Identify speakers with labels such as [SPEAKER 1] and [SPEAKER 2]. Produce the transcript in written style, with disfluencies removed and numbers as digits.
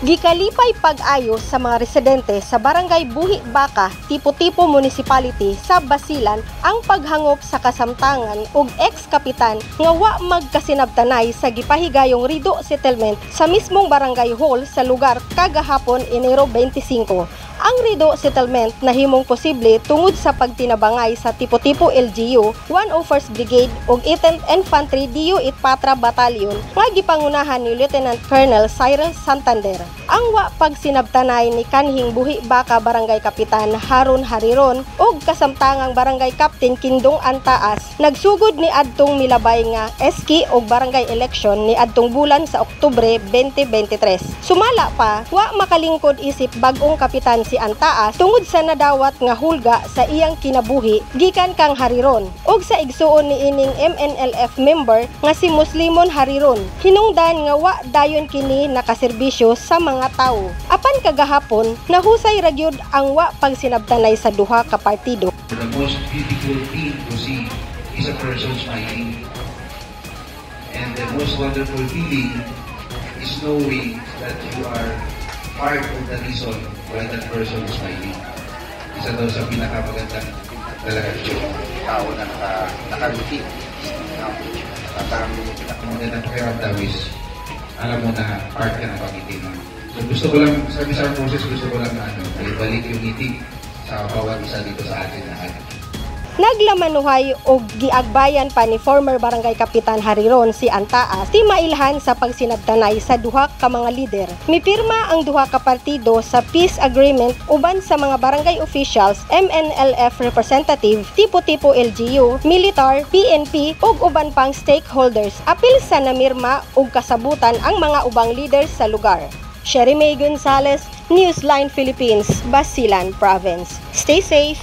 [SPEAKER 1] Gikalipay pag-ayo sa mga residente sa Barangay Buhi Baka, Tipo-Tipo Municipality sa Basilan ang paghangop sa kasamtangan ug ex-kapitan nga wa magkasinabtanay sa gipahigayong Rido Settlement sa mismong barangay hall sa lugar kagahapon, Enero 25. Ang Rido Settlement nahimong posible tungod sa pagtinabangay sa Tipo-Tipo LGU, 101st Brigade ug 18th Infantry Deo et Patra Battalion nga gipangunahan ni Lieutenant Colonel Cyril Santander. Ang wa pagsinabtanay ni kanhing Buhi Baka Barangay Kapitan Harun Hariron ug kasamtangang Barangay Captain Kindong Antaas nagsugod ni adtong milabay nga SK ug barangay election ni adtong bulan sa Oktubre 2023. Sumala pa, wa makalingkod isip bag-ong kapitan si Antaas tungod sa nadawat nga hulga sa iyang kinabuhi gikan kang Hariron ug sa igsuon ni ining MNLF member nga si Muslimon Hariron. Hinungdan nga wa dayon kini nakaserbisyo sa mga tawo. Apan kagahapon, nahusay ra gyud ang wa pagsinabtanay sa duha ka partido.
[SPEAKER 2] The most beautiful thing to see is a person smiling. And the most wonderful feeling is knowing that you are part of the reason why that person is smiling. Isa daw sa pinakamagandang talaga
[SPEAKER 3] Yung tao na nakangiti. No? At ang
[SPEAKER 2] pinakamagandang pakiramdam is alam mo na part ka ng pagngiti mo. So gusto ko lang, sa Miss Armed Forces, gusto ko lang na ano, ibalik yung ngiti sa bawat isa dito sa atin lahat.
[SPEAKER 1] Naglamanuhay og giagbayan pa ni former barangay kapitan Hariron si Antaas ti mailhan sa pagsinabtanay sa duha ka mga lider. Mipirma ang duha ka partido sa peace agreement uban sa mga barangay officials, MNLF representative, Tipo-Tipo LGU, militar, PNP ug uban pang stakeholders. Apil sa namirma ug kasabutan ang mga ubang leaders sa lugar. Sherry May Gonzalez, Newsline Philippines, Basilan Province. Stay safe.